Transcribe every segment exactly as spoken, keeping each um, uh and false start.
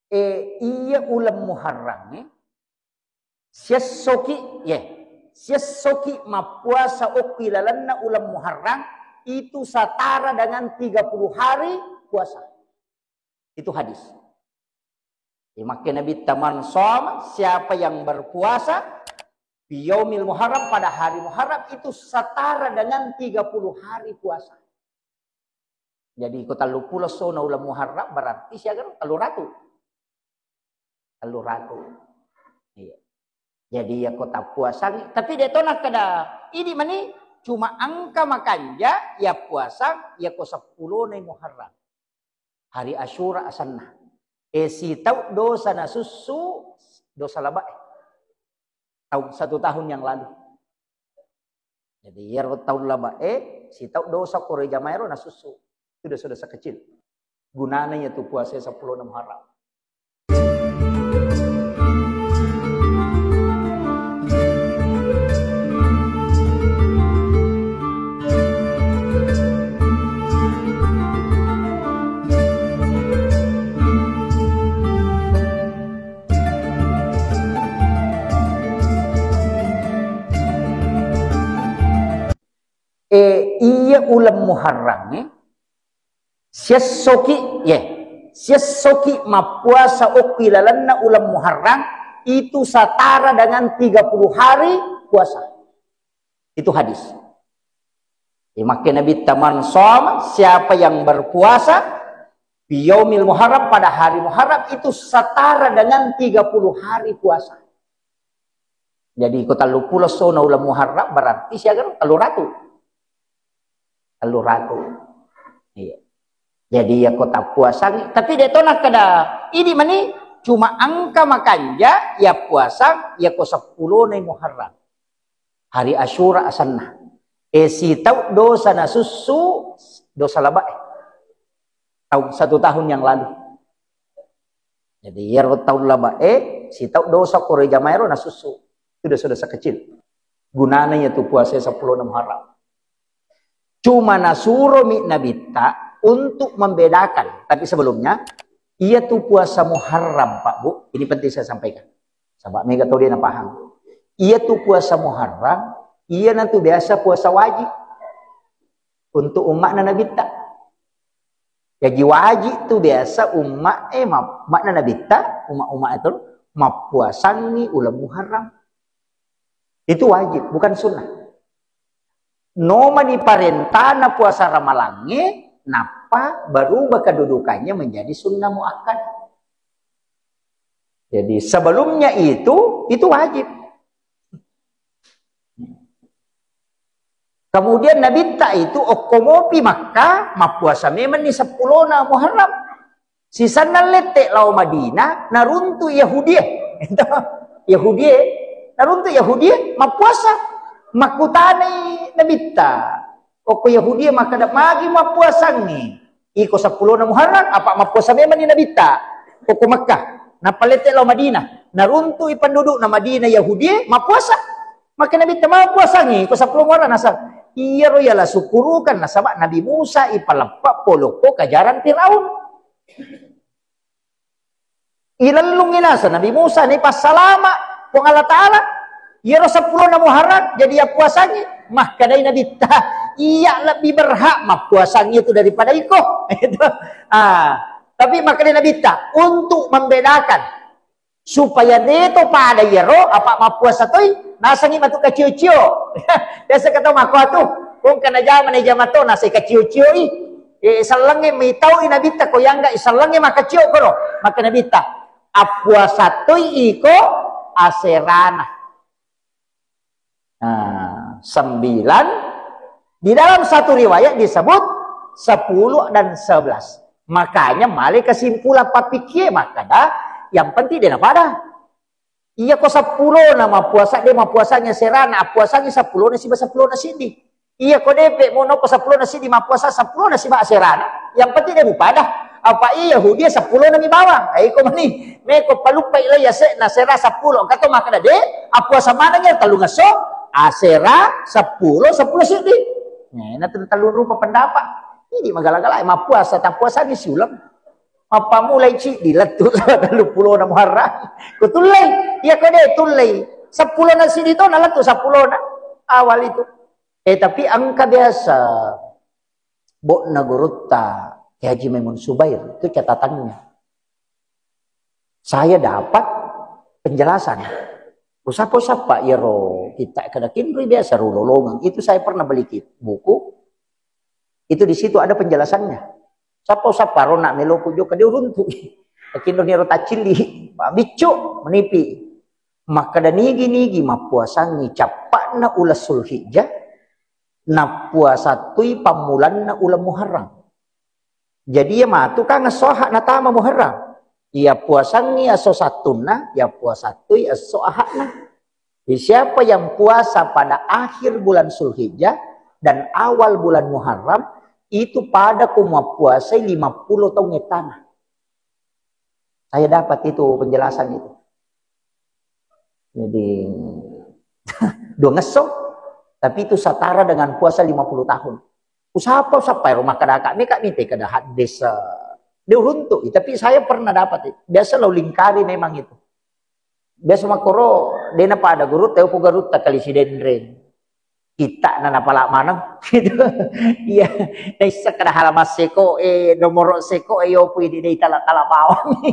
Eh, iya uleng Muharram, eh, siessoki, ye, siessoki mappuasa okki lalenna uleng Muharram, itu setara dengan tiga puluh hari puasa. Itu hadis. Imakke Nabitta, "Man shoma," siapa yang berpuasa, "fi yaumil Muharram," pada hari Muharram, itu setara dengan tiga puluh hari puasa. Jadi, ko telluppulo essona uleng Muharram, berarti siaga ro? Telluratu. Telluratu. Iya. Jadi, iya ko tappuasangi, tapi de' to nakkeda, "Idi mani, cuma engka makanja iya puasang, iya ko seppulona Muharram." Hari Asyura asenna. Eh, sitau dosa nasussu, dosa labae. Tahun, satu tahun yang lalu. Jadi, iyaro tahun labae, sitau dosa koro jamaero nasussu. Itu dosa-dosa kecil. Gunana iya tu puasa seppulona Muharram. Eh, iya uleng Muharram, eh, siessoki, ye, siessoki mappuasa okki lalenna uleng Muharram, itu setara dengan tiga puluh hari puasa. Itu hadis. Imakke Nabitta, "Man shoma," siapa yang berpuasa, "fi yaumil Muharram," pada hari Muharram, itu setara dengan tiga puluh hari puasa. Jadi, ko telluppulo essona uleng Muharram, berarti siaga ro? Telluratu. Telluratu. Iya. Jadi, iya ko tappuasangi, tapi de' to nakkeda, "Idi mani, cuma engka makanja iya puasang, iya ko seppulona Muharram." Hari Asyura asenna. Eh, sitau dosa nasussu, dosa labae. Tahun, satu tahun yang lalu. Jadi, iyaro tahun labae, sitau dosa koro jamaero nasussu. Itu dosa-dosa kecil. Gunana iya tu puasa seppulona Muharram. Cuma nasuromi Nabitta untuk membedakan. Tapi sebelumnya, iya tu puasa Muharram, Pak Bu, ini penting saya sampaikan. Sebab mega tau de' napahang. Iya tu puasa Muharram, iya natu biasa puasa wajib untuk umma'na Nabitta. Jaji wajib tu biasa umma', eh, ma-, umma'na Nabitta, umma'-umma' itu mappuasangi uleng Muharram. Itu wajib, bukan sunnah. Nomani parentana puasa Ramalangnge, nappa berubah kedudukannya menjadi sunnah muakkad. Jadi, sebelumnya itu, itu wajib. Kemudian Nabitta itu okko mopi Makkah, mappuasa memenni seppulona Muharram. Sisenna lette lao Madinah, naruntu Yahudie. Yahudie, naruntu Yahudie mappuasa. Makkutanai Nabitta, okko Yahudie makkeda, "Magi mappuasangngi iko seppulona Muharram, apa mappuasa memenni Nabitta okko Makkah?" Nappa lette lao Madinah, naruntui pendudukna Madinah Yahudie mappuasa. Maka Nabitta, "Mappuasangngi iko seppulo Muharram?" Nasaba iyaro yala sukkurukan, nasaba Nabi Musa ipaleppa polokko kajarang Firaun. Ilellungngi naseng Nabi Musa, naipassalama Puang Allah Ta'ala. Iyaro seppulona Muharram jadi yappuasangngi. Makkedai Nabitta, "Iya lebbi berhak mappuasangngi itu daripada iko." Itu. Ah, tapi makkedai Nabitta, untuk membedakan supaya deto pada iyaro, apa mappuasa toi, nasengngi matu kacio-cio. Biasa kata mako atu, kong kana jama na jama to, nasai kacio-cio i. Eh, sellengnge mitau i Nabitta, ko yangga i sellengnge makacio kono. Maka Nabitta, "Appuasa toi iko aserana." Nah, sembilan. Di dalam satu riwayat disebut sepuluh dan sebelas. Makanya male kesimpulan pappikie makkeda, yang penting de napada. Iya ko seppulo na mappuasa, de mappuasangi aserana, appuasangi seppulo na siba seppulo na siddi. Iya ko depe mo noko seppulo na siddi mappuasa seppulo na siba aserana, yang penting de mupada. Apa iya Yahudi seppulo na mi bawang. Eh, iko mani. Meko paluppai lai ase na sera seppulo. Engka to makkeda de, appuasa maneng ya tellungesso, asera, seppulo, seppulo siddi. Nah, na tellu rupa pendapat. Ini magala-gala mappuasa, tappuasani siuleng. Mappamulai ciddi lettu tellupulona Muharram. Ko tullei, iya ko de tullei. Seppulona siddi to na lettu seppulona awal itu. Eh, tapi engka biasa bo'na gurutta Kiai Haji Maimun Subair, itu catatannya. Saya dapat penjelasan. Usappa-usappa iyaro kitta kada kinrui biasa ro lolongeng. Itu saya pernah beli kit-, buku. Itu di situ ada penjelasannya. Sappa-usappa ro nak meloku jokka de uruntu. Kinro niro taccilli. Biccu menipi. Makkeda nigi-nigi mappuasangi cappa'na uleng Sulhijjah, nappuasattui pammulanna uleng Muharram. Jadi iya matu kan esso Ahad natama Muharram. Iya puasangi esso Sattunna, iya puasattui esso Ahadna. Jadi siapa yang puasa pada akhir bulan Sulhijjah dan awal bulan Muharram, itu pada ko mappuasai lima puluh taung ettana. Saya dapat itu penjelasan itu. Jadi, dua ngesso, tapi itu setara dengan puasa lima puluh tahun. Usappa-usappa ro makkadaka, meka mite kada hadis, eh, de uruntu, tapi saya pernah dapat. Biasa lo lingkari memang itu. Biasa makkoro, dena pada guru, teo ku garutta kali Sidenreng. Kitta na napala maneng. Gitu. Iya, naisseng kada halaman seko, eh, nomoro seko, eh, yopo idi dei tala-tala bawang.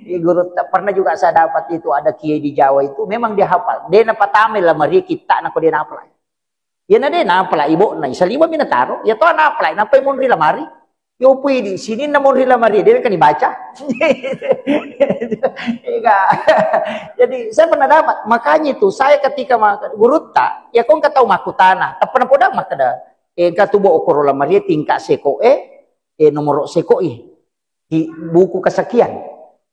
Iya, guru, pernah juga saya dapat itu ada kiai di Jawa itu, memang dia hafal. Dena patame lamari kitta na ko dena apalai. Iya na dena apalai ibona, saliwa mina taro, iya to na apalai, napai monri lamari. Yopo idi sininna monri lamari, dena kan dibaca. Iya. Jadi saya pernah dapat, makanya itu saya ketika ma-, gurutta, ya kong katau makkutana, tappa napodang makkeda, eh, engka tu bo okoro lamari tingkat seko e, eh, nomoro seko e. Di buku kesekian.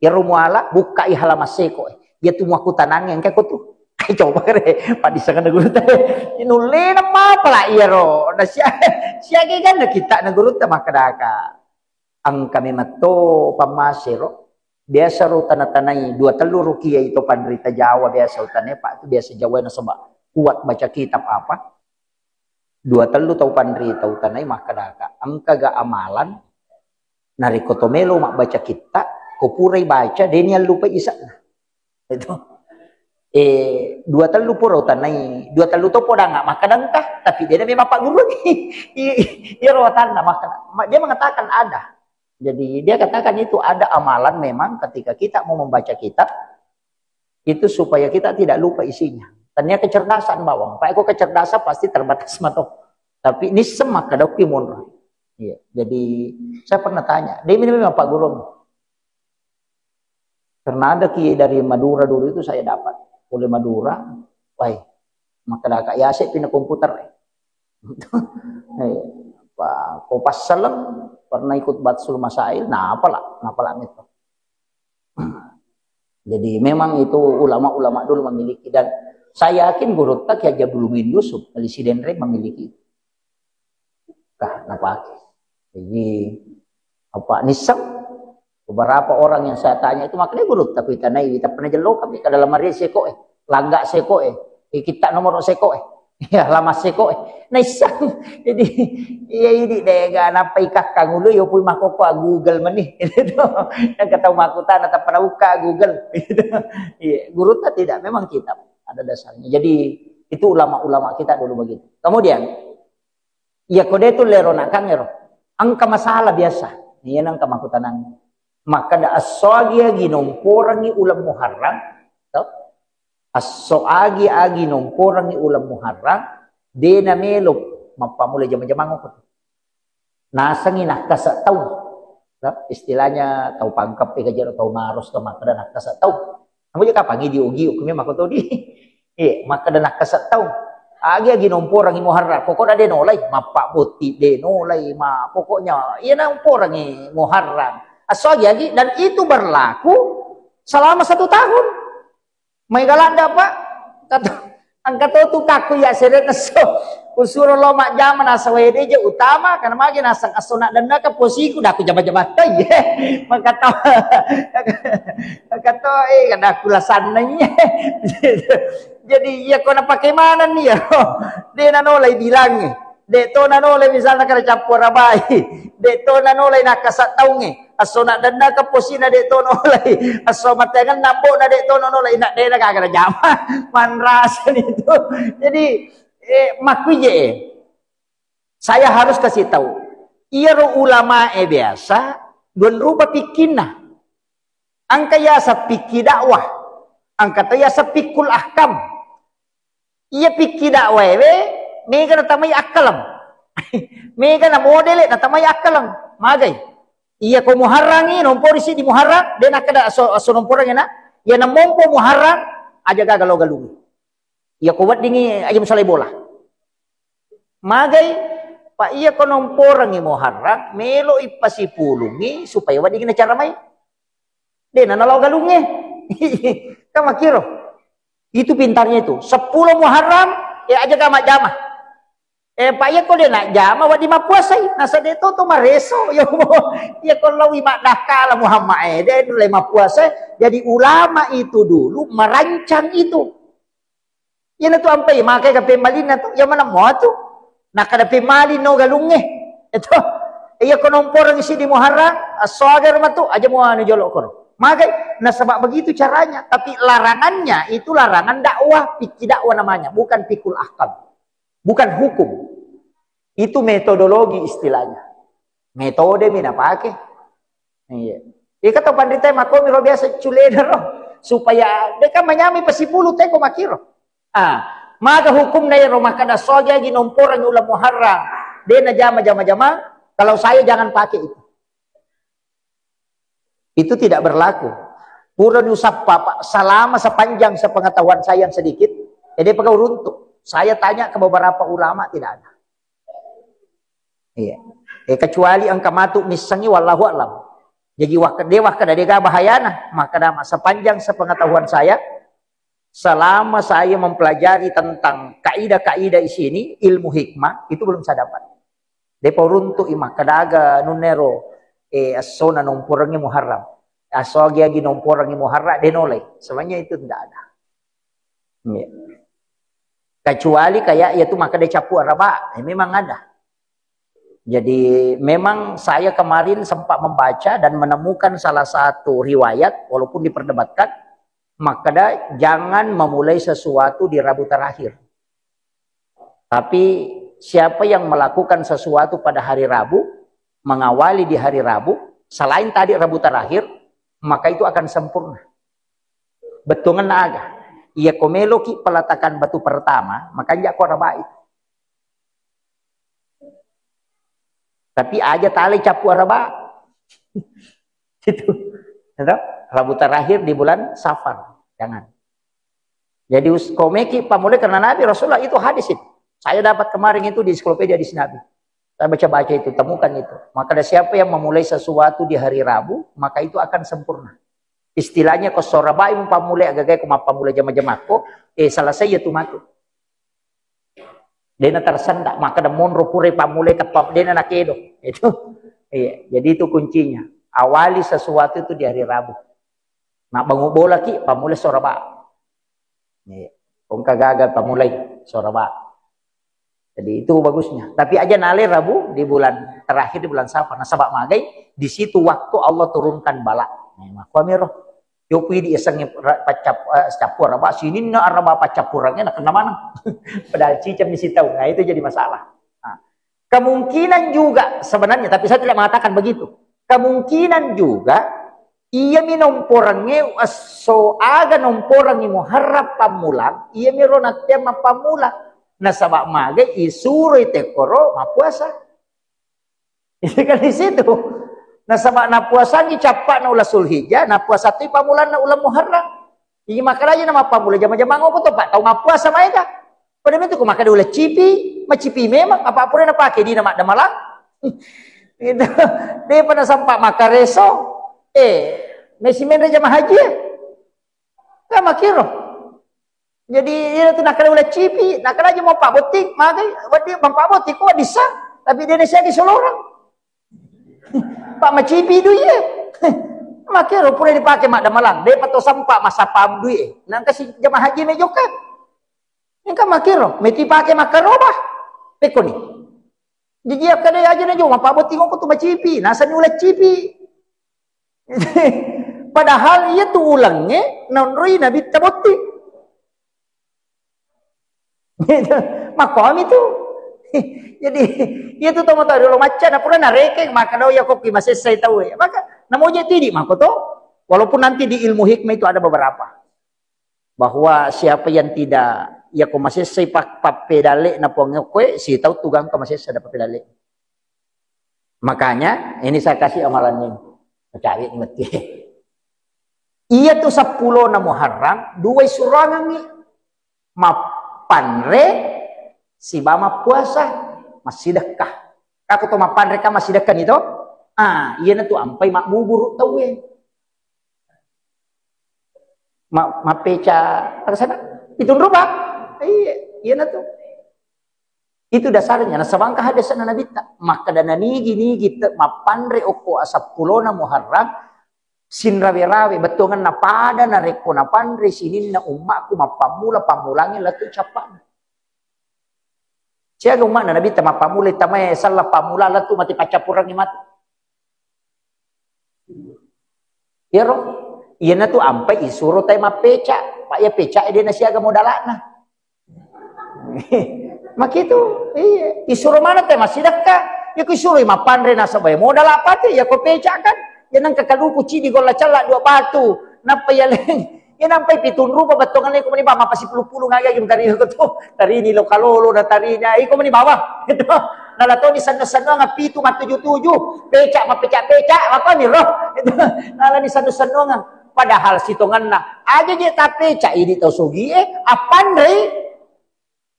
Iyaro muala, bukkai halaman seko e. Iya tu makkutanangnge engka ko tu. Coba re, padisengeng gurutta. Nullena mapala iyaro. Na sia-, siaga ganna kitta na gurutta makkedaka. Engka memetto pammasero. Biasa ro tana-tanai dua tellu rukia itu panrita Jawa biasa utanai, Pak, itu biasa Jawa nasaba kuat baca kitab apa. Dua tellu tau panrita utanai makkedaka, engka ga amalan narekko to melo mabbaca kitta, ko purai baca, deni allupai isa'na. Itu. Eh, dua tellu pura utanai, dua tellu to podang makkeda engka, tapi dena memang pagguruni. I-, i-, iyaro watanna makkeda, ma-, dia mengatakan ada. Jadi dia katakan itu ada amalan memang ketika kita mau membaca kitab, itu supaya kita tidak lupa isinya. Tania kecerdasan bawang. Pak, kok kecerdasan pasti terbatas mato. Tapi nisseng makkeda okki monro. Iya. Jadi saya pernah tanya, dia ini memang Pak Guru. Karena ada kiai dari Madura dulu itu saya dapat. Oleh Madura, wah, makkedaka yase pindah komputer. Eh, apa, ko passaleng pernah ikut Batsul Masail, nah apalah, nah apalah itu. Jadi memang itu ulama-ulama dulu memiliki, dan saya yakin gurutta Kiai Haji Abdul Muin Yusuf, kali Sidenreng memiliki. Kah, napake. Jadi, apa, nisseng? Beberapa orang yang saya tanya itu, makanya gurutta kuitanai, tapi pernah jello kami ke dalam hari seko e, langga seko e, eh, kitta nomoro seko e, ya, lama seko e. Naisseng. Jadi, iya, ini dega, napa ikakkang ulu, yo pui makoko, ah, Google meni. Itu. Yang kata makkutana, tappa naukka Google. Itu. Iya, gurutta tidak, memang kitab ada dasarnya. Jadi, itu ulama-ulama kita dulu begitu. Kemudian, iya, ko de tu lero nakang ero. Engka masalah biasa. Iya, engka makkutanang. Makkeda esso agi-agi nomporangi uleng Muharram, to? Esso agi-agi nomporangi uleng Muharram, de namelo mappamula jama-jamang ko. Nasengi nakkasa tau. To? Istilahnya tau pangkep, eh, kajero tau maros, to makkeda nakkasa tau. Namu je kapang idi ugi, uku memang ko to di. Iya, makkeda nakkasa tau. Agi-agi nomporangi Muharram, pokokna de nolai, mappa botti de nolai, ma pokoknya iya nomporangi Muharram. Asso agi-agi, dan itu berlaku selama satu tahun. Mai galanda, Pak. Kata, engka to tu kakku ya sere nesso. Usuro lo majjama nasa wede je utama, karena magi nasa esso na denna ka posiku, daku jama-jama to, iya. Maka to, maka to, eh, kada aku lasanna, iya. Jadi, iya, ko napake maneng ni, ya. De nanolai bilangi. De to nanolai misalnya kada cappura bai. De' to nanolai nakkasa' taungnge. Esso naddenna keposina de' to nolai. Esso mateangenna ambo'na de' to nolai. Na de' na gaga najama. Manrasani itu. Jadi, eh, makkuije, eh. Saya harus kasih tahu. Iyaro ulamae biasa dua rupa pikkinna. Engka yaseng pikki dakwah, engka to yaseng pikkul ahkam. Iya pikki dakwaewe mega natamai akkaleng. Mega na modele natamai akkaleng. Magai. Iya ko Muharrangi, nompori siddi Muharrang, de' nakkeda asso, asso nomporangi na. Iya namompo Muharrang, aja gaga lao galungnge. Iya ko weddingngi aja musalai bola. Magai, pa iya ko nomporangi Muharrang, melo ipasipulungi supaya weddingngi nacara mai. De' na nalao galungnge. Kan makkiro. Itu pintarnya itu. Seppulo Muharram, eh, aja ga majjama. Eh, pa iya ko de' najjama, wedding mappuasai. Nasa de' to to mareso. Iya ko lawi maddakkala Muhammad, eh, de' nulle mappuasai. Jadi ulama itu dulu merancang itu. Iyanatu ampai makai ka pemmalinna tu, iya maneng mua tu. Nakkeda pemmaling no galungnge. Itu. Iya ko nomporangi siddi Muharram, esso aga matu, aja mua anu jolo koro. Magai, nasaba begitu caranya. Tapi larangannya itu larangan dakwah, pikki dakwah namanya, bukan pikul ahkam. Bukan hukum. Itu metodologi istilahnya. Metode mi napake. Iya. Iya, kata panrita makomi ro biasa culena ro. Supaya de' kan manyamai pasipulu teko makkiro. Ah, maga hukumna ero makkeda sogi agi nomporangi uleng Muharram. De' najama jama-jama. Kalau saya jangan pakai itu. Itu tidak berlaku. Pura diusappa, Pak, selama sepanjang sepengetahuan saya yang sedikit, eh, de' pegau runtuk. Saya tanya ke beberapa ulama, tidak ada. Iya. Eh, kecuali engka matu missengi, wallahu a'lam. Jadi, wak-, de' wakkeda de' ga bahayana, makkeda ma-, sepanjang sepengetahuan saya, selama saya mempelajari tentang kaidah-kaidah di sini, ilmu hikmah, itu belum saya dapat. De' pa uruntu'i makkeda aga nunnero, eh, essona nomporangi Muharram. Esso agi-agi nomporangi Muharram, de' nolai. Sebenarnya itu tidak ada. Iya. Kecuali kayak iya tu makkeda cappu araba, eh, memang ada. Jadi memang saya kemarin sempat membaca dan menemukan salah satu riwayat, walaupun diperdebatkan, makkeda jangan memulai sesuatu di Rabu terakhir. Tapi siapa yang melakukan sesuatu pada hari Rabu, mengawali di hari Rabu, selain tadi Rabu terakhir, maka itu akan sempurna. Bettuangenna aga? Iya ko meloki peletakan batu pertama, makanja ko arabai. Tapi aja tali cappu araba. Itu. Itu. Rabu terakhir di bulan Safar. Jangan. Jadi us-, komeki pammulai karena Nabi Rasulullah itu hadis itu. Saya dapat kemarin itu di ensiklopedia hadis Nabi. Saya baca-baca itu, temukan itu. Maka ada siapa yang memulai sesuatu di hari Rabu, maka itu akan sempurna. Istilahnya ko sorabai mupammulai agagai ko mappammulai jama-jamakko, eh, selesai ya tu matu. Dena tersenda, maka de monro pura pammulai teppa dena nakedo. Itu. Iya, jadi itu kuncinya. Awali sesuatu itu di hari Rabu. Mabbangung bolaki, pammulai soraba. Iya. Engka gagal pammulai soraba. Jadi itu bagusnya. Tapi aja nale Rabu di bulan terakhir di bulan Safar. Nasaba magai di situ waktu Allah turunkan bala. Nah, makkuamiro. Yopi di esengnge ra-, paccap-, eh, cappur araba, sininna araba paccappurangnge nakenna maneng. Padahal ciceng mi sitau. Nah, itu jadi masalah. Nah, kemungkinan juga sebenarnya, tapi saya tidak mengatakan begitu. Kemungkinan juga iya mi nomporangnge esso aga nomporangngi Muharram pammulang, iya mi ro nattea mappammula. Nasaba magai isuroi tekkoro mappuasa. Itu kan di situ. Nasaba napuasangi cappa'na uleng Zulhijjah, napuasa tu pammulanna uleng Muharram. Iya, makanya na mappammula jama-jamang opo to, Pak, tau mappuasa maega. Pada itu ko makkeda uleng cipi, macipi memang, apa pura napake dina maddamalang. Gitu. Depa nasempa makkareso. Eh, mesi menre jama haji. Kan makkiro. Jadi, iya tu nakkeda uleng cipi, nakkeda aja mau Pak Botting, magai, wedding Bapak Botting, ko dissa, tapi dena siagi solorang. Pak macipi duie. Makkiro pura dipake maddamalang, depa to sempa massapam duie. Nangka si jama haji me jokka. Engka makkiro, meti pake makkaroba. Pekkoni. Jadi akkeda aja na jo, mappabotting ko tu macipi, nasani uleng cipi. Padahal iya tu ulengnge naonroi Nabitta botting. Gitu. Makkomi tu. Jadi, iya tu tomatoa dolo macca, na pura narekeng, maka do iya kopi masessai tau e. Maka, namoje tidi mako to. Walaupun nanti di ilmu hikmah itu ada beberapa. Bahwa siapa yang tidak, iya ko masessai pak, pappedale na puang okkoe, si tau tugang ko masessa dapat pedale. Makanya, ini saya kasih amalan ini. Percaya ini mati. Iya tu seppulo na Muharram, dua surangangi. Mappanre siba mappuasa, massidekka. Aku to mappanre ka massidekka ni to? Ah, iyana tu ampai mabbuburu tauwe. Ma-, mappeca, apa sana? Pitung rupa. Iya, iyana tu. Itu dasarnya. Nasabangka hadis na Nabitta. Makkeda nanigi-nigi te-, mappanre okko asappulona Muharram, sinrawe-rawe, bettuangenna pada narekko napanre sininna ummakku mappammula, pammulangi lettu cappa'na. Siaga ummakna Nabitta mappammula tamae sella pammula lettu mati paccappurangi matu. Iyaro, iyana tu ampai isuro tai mappeca, pak ya peca de na siaga modalana. Makitu, iya. Isuro mana te massidekka. Ya ku isuro mappanre nasaba modal apa te, ya ko peca kan. Ya nang kakaluku cidi golla cella dua batu. Nappa ya leng. Ya nampai pitung rupa bettuanna ko mani ba mapasipulu-pulu ngagai tari ko tu. Tarini lo kalolo na tarini. Iko mani bawang. Gitu. Nala toni sanna-sanna pitu matuju-tuju. Peca mapeca-peca apa miro. Gitu. Nala ni sanna-sanna. Padahal sitonganna aja je tapeca idi tau sogi e appanrei.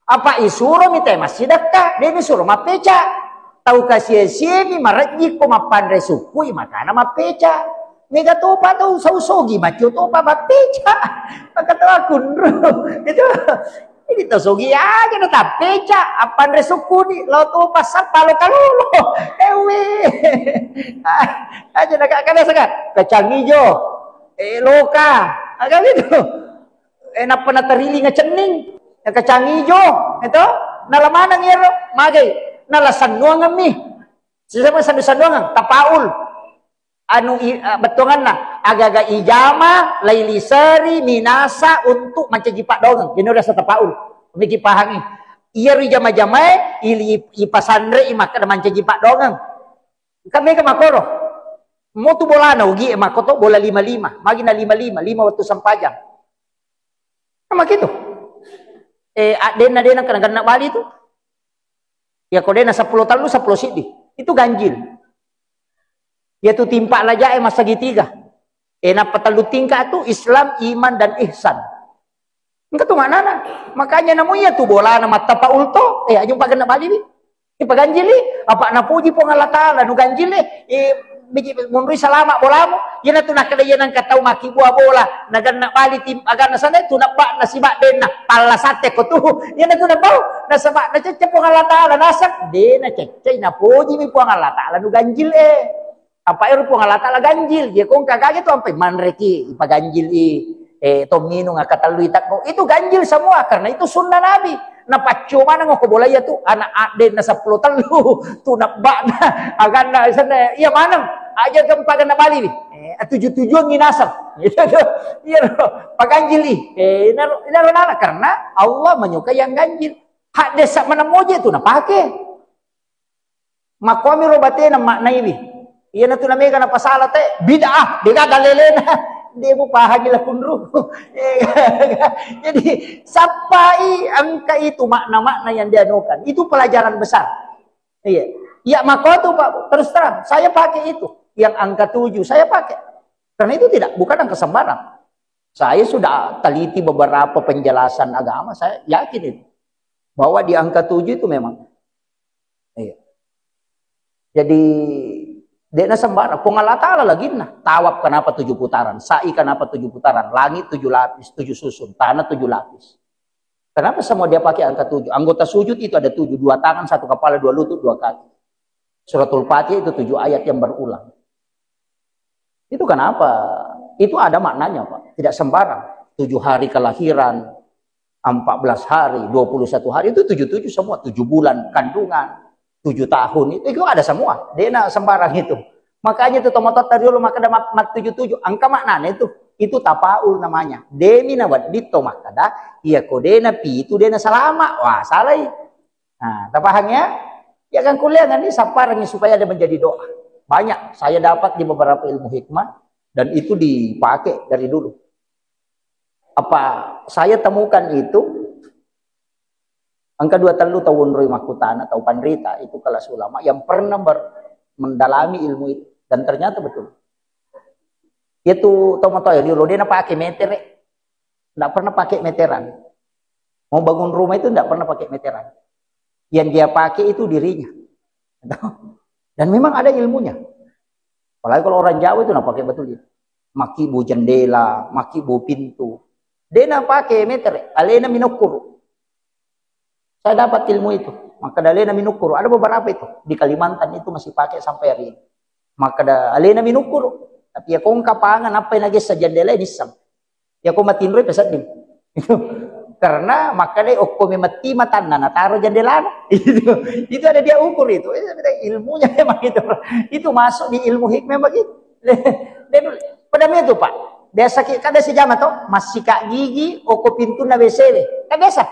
Apa isuro mi te massidekka, de mi suro mappeca. Tau kasie-sie mi marejji ko mappanre sukkui makana mappeca. Mega topa tau sau sogi macio topa mappeca. Maka tau akunru. Itu. Ini tau sogi aja na tappeca, appanre sukkuni, lo topa sappa lo kalolo. Ewe. Aja na kada sekat. Kacang ijo. Eh, loka. Agak gitu. Eh, nappa natarilinga cenning, nakacang ijo, itu, nala maneng iyaro, magai, nala sannuangemmi. Sisama sannu-sannuangeng, tapaul. Anu i-, eh, bettuanganna, agaga ijama, lailiseri, minasa untuk mancaji paddoangeng. Ini udah tapaul. Miki pahangi. Iyaro ijama-jamae, ili-, ipasanrei makkeda mancaji paddoangeng. Kan mega makoro. Motu bolana ugi e makkoto bola lima lima, magi na lima lima, lima wettu sempajang. Nah, makitu. Eh, addenna dena kena genna bali tu. Ya ko dena sepuluh tellu, sepuluh siddi. Itu ganjil. Ya tu timpa laja e masagi tiga. Eh, nappa tellu tingka tu Islam, iman, dan ihsan. Engka tu maknana. Makanya namu iya tu bolana mattapa ulto, eh, ajung pagenna bali wi. Ipaganjili, apa napuji Puang Allah Taala, nu ganjili, eh, biji munrui salama bolamu. Iyana tu nakkeda iya nangka tau makkibua bola, naganna bali tim, aganna sana tu nabba nasibak denna, palla satte ko tu. Iyana tu nabau, nasaba nacecce Puang Allah Taala, naseng, de naceccei, napuji mi Puang Allah Taala, nu ganjil, eh. Apa ero Puang Allah Taala ganjil, ya kong kagage tu ampai manreki, ipaganjil i, eh, to minung akatallui takko. Itu ganjil semua karena itu sunnah Nabi. Napaccio maneng ko bola iya tu, anak addenna seppulo tellu, tu nabbana, aganna sana, iya maneng, aja gempa ganna bali wi. Eh, tuju-tujuan nginaseng. Iya, paganjil i. Eh, inaro, inaro nana, karena Allah menyukai yang ganjil. Hak desa mana moje tu napake. Makkuami ro batena maknaiwi. Iyana tu namega napasala te, bid'ah, dega dalelena. De mupahangi lakunru. Jadi, sappai engka itu makna-makna yang dianukan. Itu pelajaran besar. Iya. Ya, maka tu, Pak, terus terang, saya pakai itu. Yang angka tujuh, saya pakai. Karena itu tidak, bukan angka sembarang. Saya sudah teliti beberapa penjelasan agama, saya yakin itu. Bahwa di angka tujuh itu memang. Iya. Jadi, dena sembarang. Puang Allah Ta'ala lagi nah. Tawaf kenapa tujuh putaran? Sa'i kenapa tujuh putaran? Langit tujuh lapis, tujuh susun. Tanah tujuh lapis. Kenapa semua dia pakai angka tujuh? Anggota sujud itu ada tujuh. Dua tangan, satu kepala, dua lutut, dua kaki. Suratul Fatihah itu tujuh ayat yang berulang. Itu kenapa? Itu ada maknanya, Pak. Tidak sembarang. Tujuh hari kelahiran, empat belas hari, dua puluh satu hari, itu tujuh tujuh semua. Tujuh bulan kandungan, tujuh tahun itu, itu ada semua. Dena sembarang itu. Makanya itu tomatoatta riolo makkeda mat-, mat tujuh tujuh. Engka maknanya itu. Itu tafaul namanya. Demi nawedding to makkeda, iya ko dena pitu dena salama. Wah, salai. Nah, tapahang ya? Ya kan kuliah ini sapparangi supaya ada menjadi doa. Banyak saya dapat di beberapa ilmu hikmah dan itu dipakai dari dulu. Apa saya temukan itu, engka dua tellu tau onroi makkutana, tau panrita, itu kelas ulama yang pernah ber-, mendalami ilmu itu. Dan ternyata betul. Itu tau matoa riolo dena pakai metere. Ndak pernah pakai meteran. Mau bangun rumah itu ndak pernah pakai meteran. Yang dia pakai itu dirinya. Dan memang ada ilmunya. Apalagi kalau orang Jawa itu nah pakai betul itu. Makibu jendela, makibu pintu. Dena pakai metere, alena minukkuru. Saya dapat ilmu itu. Makkeda alena minukkuru. Ada beberapa itu. Di Kalimantan itu masih pakai sampai hari ini. Makkeda alena minukkuru. Tapi ya kongka pangan apa yang nagessa jendela ini sang. Ya ko matinroi pesedding. Itu. Karena makkeda okko memetti matanna nataro jendelana. Itu. Itu ada dia ukur itu. Eh, ilmunya memang itu. Itu masuk di ilmu hikmah begitu. Dan pada itu, Pak. Biasa ki-, kada sejama to, massika gigi okko pintunna W C W. Kan biasa.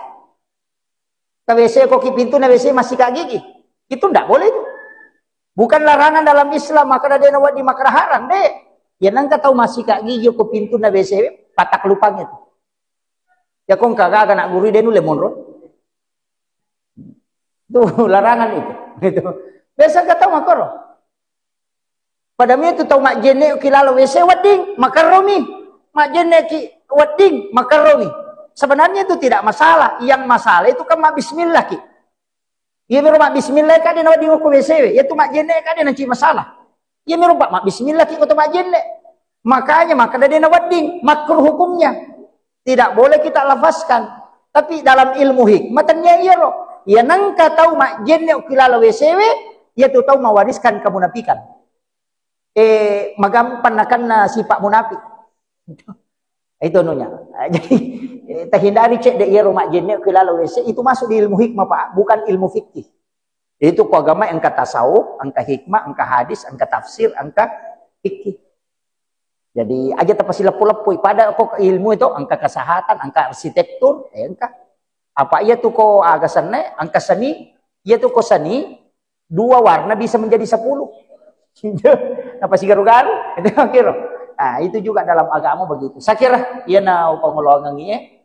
Ka W C ko ki pintunna W C massika gigi. Itu ndak boleh itu. Bukan larangan dalam Islam, makkeda dena wedding makkeda haram, de. Ya nengka tau massika gigi ko pintunna W C, patak lupang itu. Ya kongka gaga nak guru de nulle monro. Itu larangan itu. Itu. Biasa ka tau makkoro. Pada mi tu tau majjenne ki lalo W C wedding, makerromi. Majjenne ki wedding, makerromi. Sebenarnya itu tidak masalah. Yang masalah itu kan mabbismillah ki. Iya miro mabbismillah ka de nawedding ko W C we. Ya tu majjenne ka de nanti masalah. Iya miro Pak mabbismillah ki ko to majjenne. Makanya makkeda de nawedding, makruh hukumnya. Tidak boleh kita lafazkan. Tapi dalam ilmu hikmah tania iyaro. Ya nengka tau majjenne ki lalo W C we, ya tu tau mewariskan kemunafikan. Eh, magampang nakenna sifat munafik. Itu anunya. Jadi, eh, terhindari cedde iyaro majjenne ki lalo W C, itu masuk di ilmu hikmah, Pak, bukan ilmu fikih. Itu ko agama engka tasawuf, engka hikmah, engka hadis, engka tafsir, engka fikih. Jadi, aja tapasileppo-leppoi. Pada ko ilmu itu engka kesehatan, engka arsitektur, eh, engka. Apa iya tu ko aga senne, engka seni, iya tu ko seni, dua warna bisa menjadi sepuluh. Apa sigaru-garu? Itu kira. Nah, itu juga dalam agama begitu. Saya kira, iya na upangoloangan iya.